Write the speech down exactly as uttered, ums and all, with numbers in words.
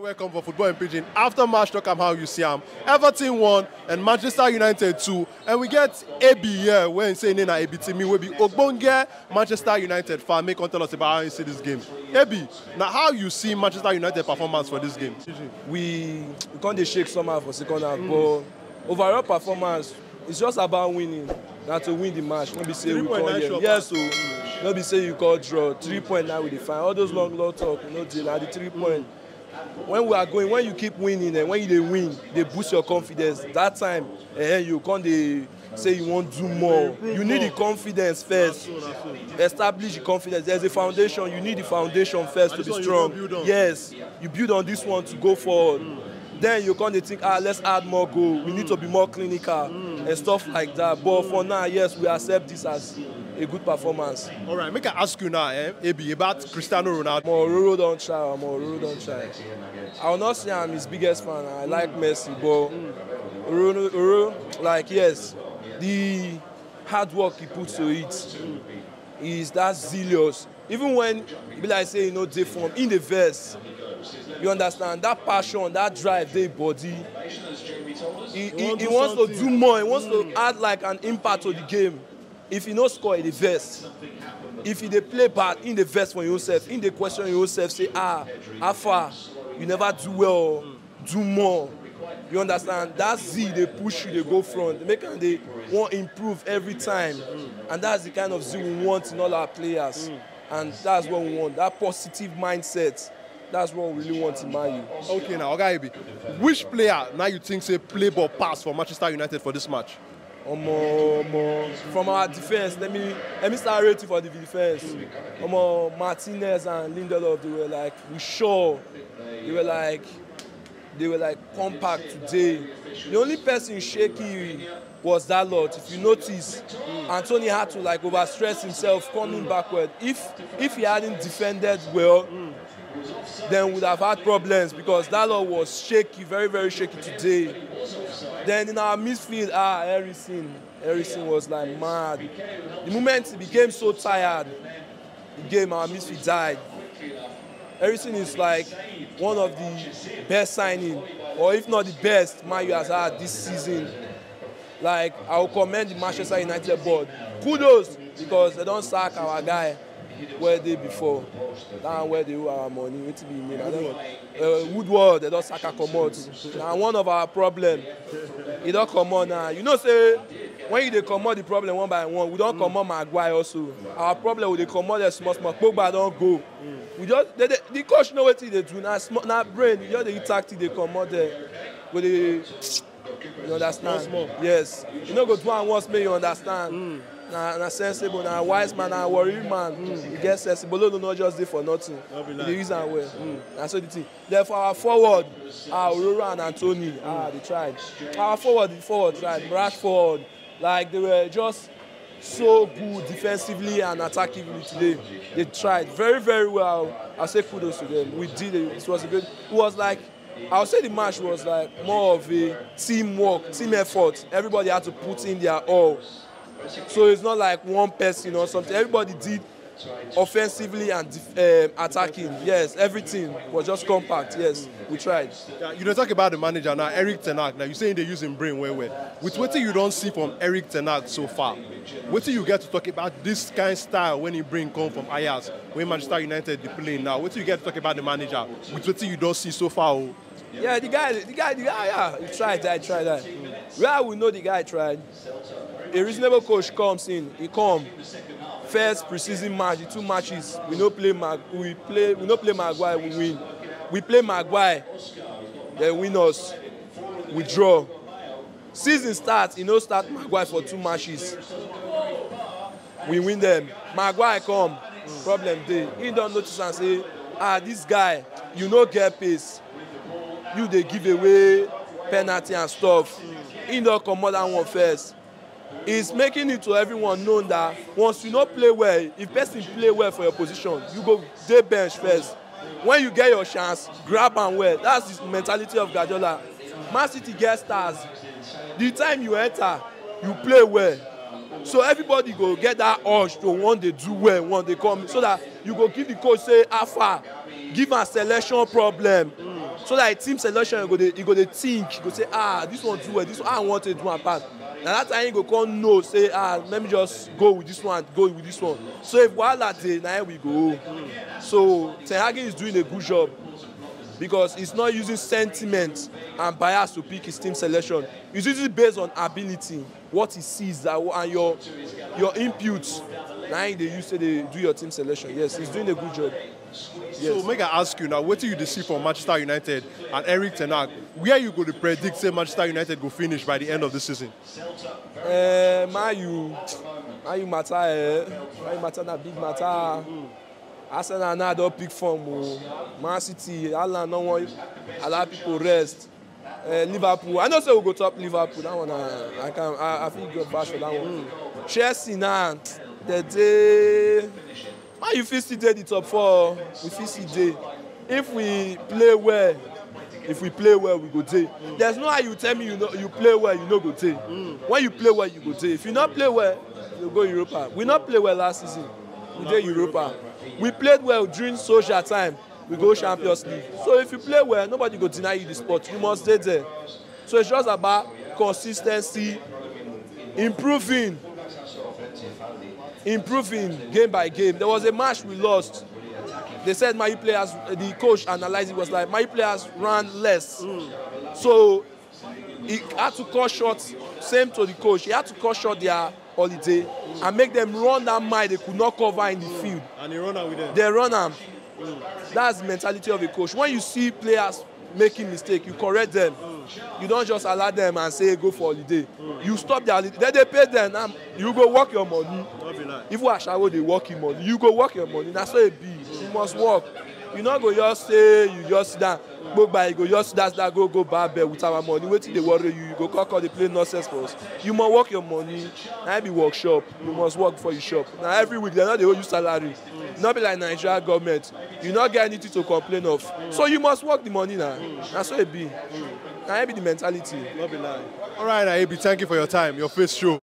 Welcome for Football in Pidgin. After match, talk am how you see am. Everton one and Manchester United two. And we get A B here, where he say na A B to me, will be Ogbonge Manchester United fan. Make come tell us about how you see this game. A B, now how you see Manchester United performance for this game? We we come dey shake somehow for second half, but overall performance, it's just about winning. Na to win the match, no be say we come here. Yes, so no be say you call draw. Three point now we dey find. All those long long talk, we no dey na the three point. When we are going, when you keep winning, and when you dey win, dey boost your confidence. That time, eh, you come dey say you wan do more. You need the confidence first. Establish the confidence. There's a foundation. You need the foundation first to be strong. Yes, you build on this one to go forward. Then you come dey think, ah, let's add more goal. We need to be more clinical and stuff like that. But for now, yes, we accept this as a good performance. All right, make I ask you now, eh, A B, about Cristiano Ronaldo. Omo, Ororo don try, Omo, Ororo don try. I will not say I'm his biggest fan. I like Messi, but Ororo, Ororo, like, yes, the hard work he puts to it is that zealous. Even when e be like say e no dey form, in the verse, you understand that passion, that drive dey body. He, he, he wants to do more. He wants to add like an impact to the game. If he no score, he dey vex. If he dey play bad, he dey vex for himself. He dey question himself, say, ah, how far? You never do well. Do more. You understand? That zeal dey push you, dey go front. Make am dey wan improve every time. And that's the kind of zeal we want in all our players. And that's what we want. That positive mindset. That's what we really want in Man U. Okay, now, Oga A B, which player now you think say play ball pass for Manchester United for this match? Omo, omo. From our defense, let me let me start rating for the defense. Omo, Martinez and Lindelof, they were like, we sure. They were like, they were like compact today. The only person shaky was Dalot. If you notice, Anthony had to, like, overstress himself coming backward. If if he hadn't defended well, then we would have had problems because Dalot was shaky, very, very shaky today. Then in our midfield, ah, Eriksen, Eriksen was like mad. The moment he became so tired, the game, our midfield died. Eriksen is like one of the best signing, or if not the best, Man U has had this season. Like, I will commend the Manchester United board. Kudos, because they don sack our guy wey dey before. That one wey dey owe our money, wetin be him name? I don't know. Uh, Woodward, they don sack am comot. Na one of our problem. E don comot now. You know say when you dey comot the problem one by one, we don comot Maguire also. Our problem, we dey comot them small small. Pogba don go. We just, they, they, the coach know wetin he dey do. Na small, na brain. You just dey use tactic dey comot them. We dey, you understand? Yes. You no go do am once, make you understand. Na na sensible, na wise man, na worry man. You get sensible. No, no, no, just dey for nothing. You dey use am well. Na so the thing. Then for our forward, ah, Ororo and Anthony, ah, they tried. Our forward, the forward tried. Rashford, like, they were just so good defensively and attackingly today. They tried very, very well. I say kudos to them. We did it. It was a good. It was like, I'll say the match was like more of a teamwork, team effort. Everybody had to put in their all. So it's not like one person or something. Everybody did offensively and def- um, attacking. Yes, everything was just compact. Yes, we tried. Yeah, you don't talk about the manager now, Eric Ten Hag. Now you saying they use him brain well, well. With what you don't see from Eric Ten Hag so far, what do you get to talk about this kind of style when he bring come from Ajax, when Manchester United they play now? What do you get to talk about the manager with what you don't see so far? Oh? Yeah, the guy, the guy, the guy, yeah, he tried, I tried that. Where we know the guy tried. A reasonable coach comes in, he come. First preseason match, the two matches, we no play Mag, we play, we no play Maguire, we win. We play Maguire, they win us, we draw. Season start, he no start Maguire for two matches. We win them. Maguire come, problem dey. He don notice and say, ah, this guy, you no get pace. You dey give away penalty and stuff. He don comot that one first. It's making it to everyone known that once you no play well, if person play well for your position, you go dey bench first. When you get your chance, grab am well. That's the mentality of Guardiola. Man City get stars. The time you enter, you play well. So everybody go get that urge to want dey do well, want dey come, so that you go give the coach say, how far? Give am selection problem. So like team selection, you go dey you go dey think, you go say, ah, this one do well, this one I want to do am pass. Na that time you go come know say, ah, let me just go with this one, go with this one. So if wahala dey, na him we go. So Ten Hag is doing a good job because he's not using sentiment and bias to pick his team selection. He's using it based on ability, what he sees, that, and your your input. Na him dey use say dey do your team selection. Yes, he's doing a good job. So make I ask you now, wetin you dey see from Manchester United and Eric Ten Hag? Where you go dey predict say Manchester United go finish by the end of the season? Eh, Man U, Man U matter, eh, Man U matter na big matter. Arsenal now don pick form o. Man City, Haaland no wan allow people rest. Eh, Liverpool, I know say we go top Liverpool. That one I, I can I, I fit go bash for that one. Chelsea now, the day Man U fit still dey the top four. We fit still dey if we play well. If we play well, we go dey. There's no how you tell me you no you play well, you no go dey. When you play well, you go dey. If you no play well, you go Europa. We no play well last season. We dey Europa. We played well during Solskjaer time. We go Champions League. So if you play well, nobody go deny you the spot. You must dey there. So it's just about consistency, improving, improving game by game. There was a match we lost. They said my players, the coach analyzed it, was like my players ran less. So he had to cut short. Same to the coach. He had to cut short their holiday and make them run that mile they could not cover in the field. And he run am with them. They run am. That's the mentality of a coach. When you see players making mistake, you correct them. You don't just allow them and say go for holiday. You stop their holiday. Then they pay them. Now you go work your money. No be lie. If Ashawo dey work him money, you go work your money. Na so e be. You must work. You no go just say you just sit down. Gbogbo you go just sit down, sit down, go go bar bell with our money. Wetin dey worry you? You go come come dey play nonsense for us. You must work your money. Na be workshop. You must work before you shop. Na every week dem no dey owe you salary. No be like Nigeria government. You no get anything to complain of. So you must work the money na. Na so e be. Na be the mentality. No be lie. All right, Ayebi, thank you for your time. Your face show.